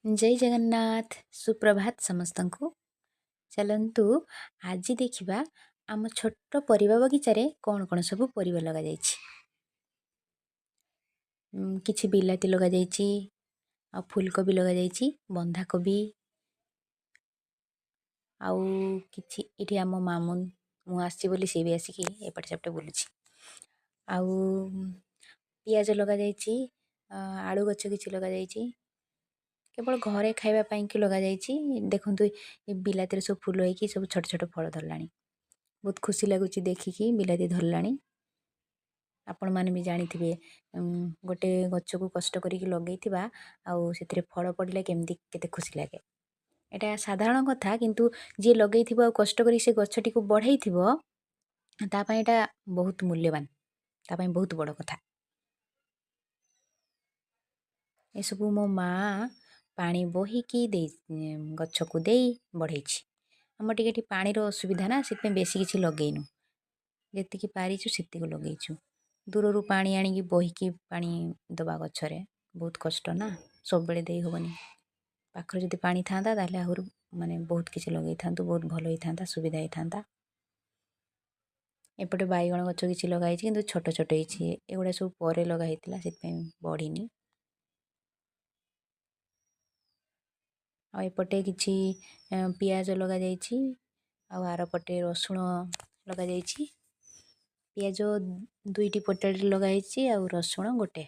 ଜୟ ଜଗନ୍ନାଥ, ସୁପ୍ରଭାତ ସମସ୍ତଙ୍କୁ। ଚାଲନ୍ତୁ ଆଜି ଦେଖିବା ଆମ ଛୋଟ ପରିବା ବଗିଚାରେ କ'ଣ କ'ଣ ସବୁ ପରିବା ଲଗାଯାଇଛି। କିଛି ବିଲାତି ଲଗାଯାଇଛି, ଆଉ ଫୁଲକୋବି ଲଗାଯାଇଛି, ବନ୍ଧାକୋବି, ଆଉ କିଛି ଏଠି ଆମ ମାମୁଁ, ମୁଁ ଆସିଛି ବୋଲି ସିଏ ବି ଆସିକି ଏପଟେ ସେପଟେ ବୁଲୁଛି। ଆଉ ପିଆଜ ଲଗାଯାଇଛି, ଆଳୁ ଗଛ କିଛି ଲଗାଯାଇଛି, କେବଳ ଘରେ ଖାଇବା ପାଇଁକି ଲଗାଯାଇଛି। ଦେଖନ୍ତୁ, ଏ ବିଲାତିରେ ସବୁ ଫୁଲ ହେଇକି ସବୁ ଛୋଟ ଛୋଟ ଫଳ ଧରିଲାଣି। ବହୁତ ଖୁସି ଲାଗୁଛି ଦେଖିକି ବିଲାତି ଧରିଲାଣି। ଆପଣମାନେ ବି ଜାଣିଥିବେ, ଗୋଟେ ଗଛକୁ କଷ୍ଟ କରିକି ଲଗେଇଥିବା ଆଉ ସେଥିରେ ଫଳ ପଡ଼ିଲେ କେମିତି କେତେ ଖୁସି ଲାଗେ। ଏଇଟା ସାଧାରଣ କଥା, କିନ୍ତୁ ଯିଏ ଲଗେଇଥିବ ଆଉ କଷ୍ଟ କରି ସେ ଗଛଟିକୁ ବଢ଼େଇଥିବ, ତା ପାଇଁ ଏଇଟା ବହୁତ ମୂଲ୍ୟବାନ, ତା ପାଇଁ ବହୁତ ବଡ଼ କଥା। ଏସବୁ ମୋ ମା' ପାଣି ବୋହିକି ଦେଇ ଗଛକୁ ଦେଇ ବଢ଼େଇଛି। ଆମର ଟିକେ ଏଠି ପାଣିର ଅସୁବିଧା ନା, ସେଥିପାଇଁ ବେଶୀ କିଛି ଲଗେଇନୁ। ଯେତିକି ପାରିଛୁ ସେତିକି ଲଗେଇଛୁ। ଦୂରରୁ ପାଣି ଆଣିକି ବୋହିକି ପାଣି ଦେବା ଗଛରେ ବହୁତ କଷ୍ଟ ନା, ସବୁବେଳେ ଦେଇ ହେବନି। ପାଖରେ ଯଦି ପାଣି ଥାନ୍ତା ତାହେଲେ ଆହୁରି ମାନେ ବହୁତ କିଛି ଲଗେଇଥାନ୍ତୁ, ବହୁତ ଭଲ ହେଇଥାନ୍ତା, ସୁବିଧା ହେଇଥାନ୍ତା। ଏପଟେ ବାଇଗଣ ଗଛ କିଛି ଲଗା ହେଇଛି, କିନ୍ତୁ ଛୋଟ ଛୋଟ ହେଇଛି। ଏଗୁଡ଼ା ସବୁ ପରେ ଲଗା ହେଇଥିଲା, ସେଥିପାଇଁ ବଢ଼ିନି। ଆଉ ଏପଟେ କିଛି ପିଆଜ ଲଗାଯାଇଛି, ଆଉ ଆରପଟେ ରସୁଣ ଲଗାଯାଇଛି। ପିଆଜ ଦୁଇଟି ପଟାଳିରେ ଲଗାହେଇଛି ଆଉ ରସୁଣ ଗୋଟେ।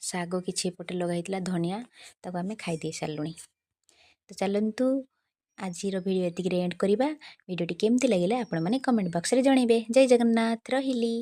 ଶାଗ କିଛି ଏପଟେ ଲଗା ହେଇଥିଲା, ଧନିଆ, ତାକୁ ଆମେ ଖାଇ ଦେଇ ସାରିଲୁଣି। ତ ଚାଲନ୍ତୁ ଆଜିର ଭିଡ଼ିଓ ଏତିକିରେ ଏଣ୍ଡ କରିବା। ଭିଡ଼ିଓଟି କେମିତି ଲାଗିଲା ଆପଣମାନେ କମେଣ୍ଟ ବକ୍ସରେ ଜଣାଇବେ। ଜୟ ଜଗନ୍ନାଥ, ରହିଲି।